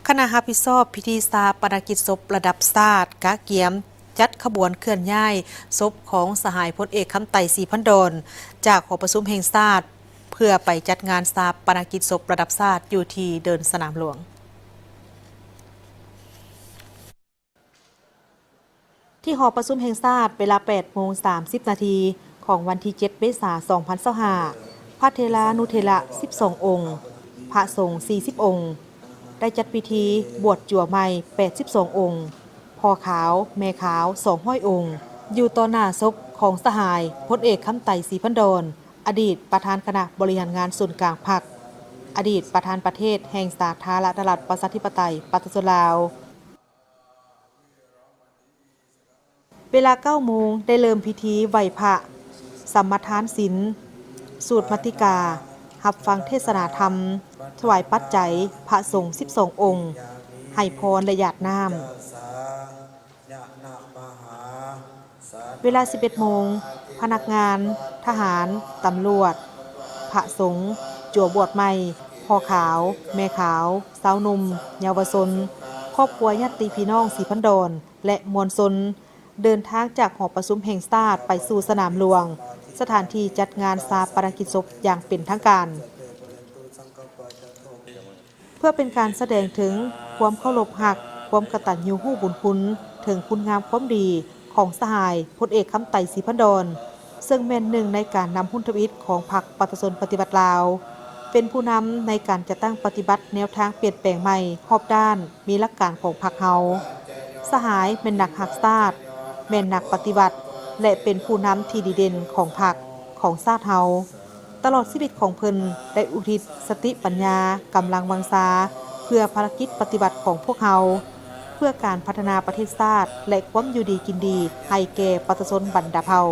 ຄະນະຮັບຜິດຊອບພິທີຊາປະນະກິດສົບລະດັບຊາດ ກະກຽມຈັດຂະບວນເຄື່ອນຍ້າຍສົບຂອງສະຫາຍພົນເອກ ຄຳໄຕ ສີພັນດອນ ຈາກຫໍປະຊຸມແຫ່ງຊາດ ເພື່ອໄປຈັດງານຊາປະນະກິດສົບລະດັບຊາດຢູ່ທີ່ເດີ່ນສະໜາມຫຼວງ. ທີ່ຫໍປະຊຸມແຫ່ງຊາດ ເວລາ ແປດໂມງ ສາມສິບນາທີ ຂອງວັນທີ ເຈັດ ເມສາ ສອງພັນຊາວຫ້າ ພະເຖລານຸເຖລະ ສິບສອງ ອົງ, ພະສົງ ສີ່ສິບ ອົງ, ໄດ້ຈັດພິທີບວດຈັ່ວໃໝ່ ແປດສິບສອງ ອົງ, ພໍ່ຂາວ ແມ່ຂາວ ສອງຮ້ອຍ ອົງ, ຢູ່ຕໍ່ໜ້າສົບຂອງສະຫາຍພົນເອກ ຄຳໄຕ ສີພັນດອນ ອະດີດປະທານຄະນະບໍລິຫານງານສູນກາງພັກ, ອະດີດປະທານປະເທດແຫ່ງສາທາລະນະລັດ ປະຊາທິປະໄຕ ປະຊາຊົນລາວ. ເວລາ ເກົ້າໂມງ ໄດ້ເລີ່ມພິທີໄຫວ້ພະ, ສະມາທານສິນ, ສູດມັດຕິກາ, ຮັບຟັງເທດສະໜາທຳ, ຖວາຍປັດໄຈພະສົງ ສິບສອງ ອົງ, ໃຫ້ພອນ ແລະ ຢາດນ້ຳ. ເວລາ ສິບເອັດໂມງ, ພະນັກງານ, ທະຫານ, ຕຳຫຼວດ, ພະສົງ, ຈັ່ວບວດໃໝ່, ພໍ່ຂາວ, ແມ່ຂາວ, ຊາວໜຸ່ມ, ເຍົາວະຊົນ, ຄອບຄົວຍາດຕິພີ່ນ້ອງສີພັນດອນ ແລະ ມວນຊົນ ເດີນທາງຈາກຫໍປະຊຸມແຫ່ງຊາດໄປສູ່ສະໜາມຫຼວງ, ສະຖານທີ່ຈັດງານຊາປະນະກິດສົບຢ່າງເປັນທາງການ. ເພື່ອເປັນການສະແດງເຖິງຄວາມເຄົາລົບຮັກ, ຄວາມກະຕັນຍູຮູ້ບຸນຄຸນ, ເຖິງຄຸນງາມຄວາມດີຂອງສະຫາຍພົນເອກ ຄຳໄຕ ສີພັນດອນ, ເຊິ່ງແມ່ນໜຶ່ງໃນການນຳຮຸ່ນທຳອິດຂອງພັກປະຊາຊົນປະຕິວັດລາວ, ເປັນຜູ້ນຳໃນການຈັດຕັ້ງປະຕິບັດແນວທາງປ່ຽນແປງໃໝ່ຮອບດ້ານ, ມີຫຼັກການຂອງພັກເຮົາ. ສະຫາຍແມ່ນນັກຮັກຊາດ, ແມ່ນນັກປະຕິວັດ ແລະ ເປັນຜູ້ນຳທີ່ດີເດັ່ນຂອງພັກ, ຂອງຊາດເຮົາ. ຕະຫຼອດຊີວິດຂອງເພິ່ນໄດ້ອຸທິດສະຕິປັນຍາ, ກຳລັງວັງຊາ ເພື່ອພາລະກິດປະຕິວັດຂອງພວກເຮົາ, ເພື່ອການພັດທະນາປະເທດຊາດ ແລະ ຄວາມຢູ່ດີກິນດີໃຫ້ແກ່ປະຊາຊົນບັນດາເຜົ່າ.